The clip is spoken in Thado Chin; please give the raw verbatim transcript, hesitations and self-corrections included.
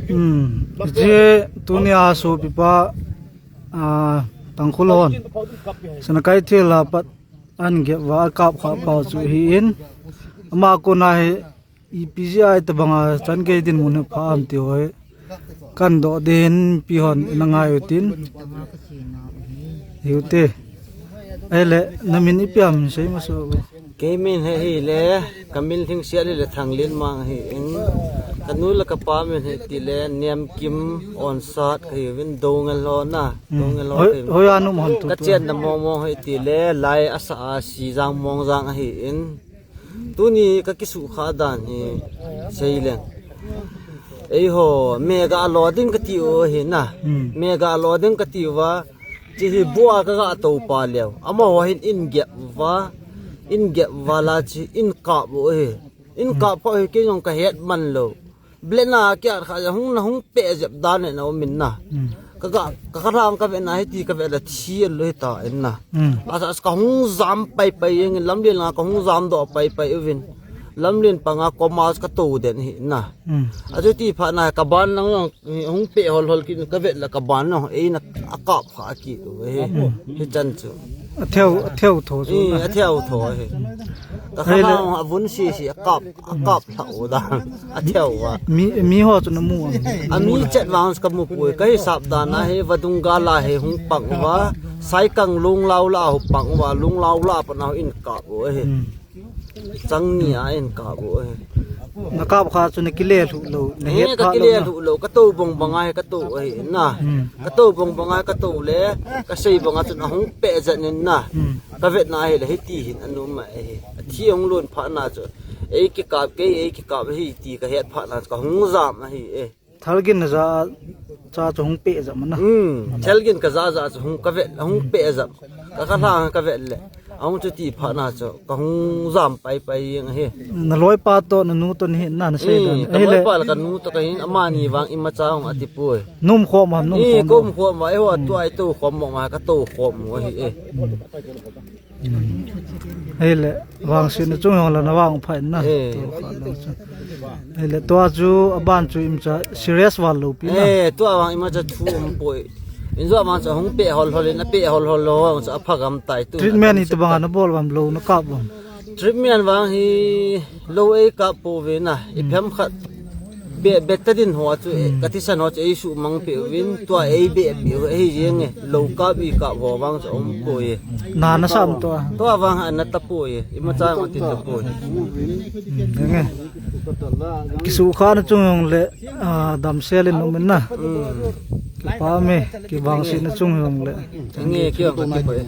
Hmm. Hiche tunia sopipa, ah, Tangkhul hon Sanakeithel a pat ahin gep uva akap kha pau chu ahin. Ama kona hi ipi jeh a itobanga chan gei dinmun hi pha ham ti ho hi kahin doh ding in, mipi hon ina ngai utin. Hiu te. Ahile, na min ipi ham sei masa o. Kei min hi ahile, ka min lhingset ahile Thanglenmang ahin, ka nu le ka pa min hi tile Niamkim Onsat kahiuvin, Doungel ho na, hmm, Doungel ho hoi, kahiuvin. Hoi a na um ham tu tu? Ka chenna mong mong hi tile Lai Asa a Sijang Mongjang ahin. Tuni ka kisukha dan hi seileng. Eiho, meh ga lo ding kati u ahi na. Hmm. Meh ga lo ding kati uva, hiche hi bu a ka ga tou pa leu. Amaho hin ahin gep uva, ahin gep uva la hiche ahin kap u ahi. Ahin kap kha hi kei jong ka het man lou. Blade na kiat kha ja hung na hung peh jep dan le na um in na. Hmm. Ka ga, ka kha lang ka ve na hiti ka ve la thi lou hita in na. Hmm. Asa ka hung jam pai pai jeng in lamlen langa ka hung jam doh pai pai uvin. Lamlen panga komas ka tou den hi na. Hmm. Achuti phat na ka ban lang jong hung peh hol hol kit in ka ve la ka ban jong eina akap kha kit u hi. Hmm. Hichan chu. Atheu, atheu tho chu. Eh, na. Atheu tho hi. Ka kha lang avun si si akap, akap lha u dan. Atheu a. Mi, mi ho chu na mu am? A mi chet vang ka mu poi. Ka hisap dan a hi vadung gal a hi hung pang uva. Saikang Lunglau la hung pang uva. Lunglau la pat na ahin kap u ahi. Hmm. Chang ni a ahin kap u ahi. Na kap kha chu na kile lhuh lou, na het kha lou na. Eh, ka kile lhuh lou, ka tou bang bang a hi ka tou ahi na. Hmm. Ka tou bang bang a hi ka tou le, ka sei bang a chun ahung peh jet in na. Hmm. Ka vet na ahile hiti hin ana um ahi. Athi ahung lon phat na chu. Ei kikap kei, ei kikap ahi ti ka het phat na chu ka hung jam ahi e. Thalgin na ja cha chu hung peh jam na. Hmm, thalgin ka ja ja chu hung ka vet, hung peh jam. Ka kha lang ka vet le. Ahung chuti phat na chu ka hung jam pai pai jeng ahi. Na loipa toh na nu toh nahi na, na sei dan. Hmm, ka loipa le ka nu toh ka hin, amani vang imacha hung ati poi. Na um khom am, na um khom am? Ka um khom am, eiho tua i tou khom ma ka tou khom u ahi e. Hmm. Ahile, vangsetna chung jong la na vang pha in na. Eh. Tua kha lou chu. Ahile, tua chu aban chu imacha serious val lou pi na. Eh, tua vang imacha thu um poi. Injo vang chu hung peh hol hol in, apeh hol hol lou vang chu apha gam tai tu. Treatment itobang a na bol uvam, lou na kap uvam? Treatment vang hi lou ei kap pouve na. Hmm. Iphem khat. Be, betadine ho chu, eh, hmm, ka thisan ho chu ei sumang peh uvin, tua ei be peh u ahi jeng e, lou kap i kap ho vang chu um poi e. Na na sam tua? Tua vang ana ta poi e, imacha ma ti ta poi. Hmm, jeng e. Kisukha na chung jong le, ah, damsel in um in na. Hmm. Kipa me, kivangsetna chung jong le. Jeng e, kio ka ti poi.